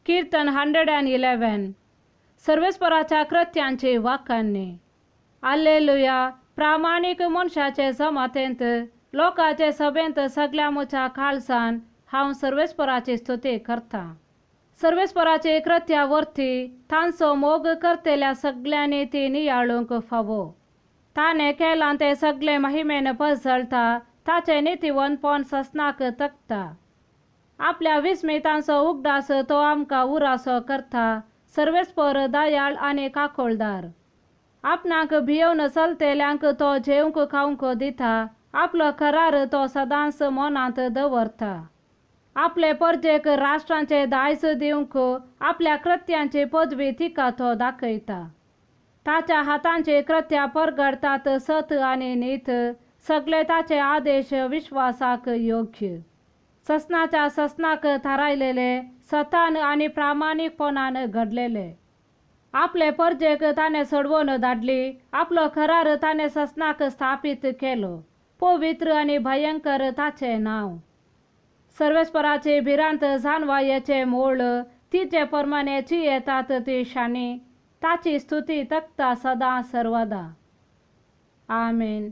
कीर्तन 111. सर्वेस्पराच्या कृत्यांची वाखाणणी. आल्लेलुया. प्रामाणीक मनशाचे जमातेंत, लोकांचे सभेंत सगल्या म्हज्या काळजान हांव सर्वेस्पराची स्तुती करतां. सर्वेस्पराची कृत्या वरती, तांचो मोग करतल्या सगल्यांनी ती नियाळूंक फावो. ताणें केलां तें सगलें महिमेन पसळटा, ताचें नितीवंतपण ससनाक तकता. आपल्या विस्मितांचो उगडास तो आमकां उरासो करता. सर्वेस्पर दयाळ आनी काकोळदार. आपणाक भियोवन चलतेल्यांक तो जेवंक खावंक दिता. आपलो करार तो सदांच मनांत दवरता. आपले परजेक राष्ट्रांचे दायज दिवंक आपल्या कृत्यांची पदवी तिका तो दाखयता. ताच्या हातांची कृत्या परगडतात सत आनी नीत, सगळे ताचे आदेश विश्वासाक योग्य. ससनाच्या ससनाक थारायलेले, सतान आनी प्रामाणीकपणान घडलेले. आपले परजेक ताणें सोडवून धाडली, आपलो करार ताणें ससनाक स्थापीत केलो. पवित्र आनी भयंकर ताचें नांव. सर्वेस्पराची भिरांत जाणवायेचें मूळ, तिचे प्रमाणे जियेतात ती शाणी. ताची स्तुती तकता सदां सर्वदा. आमेन.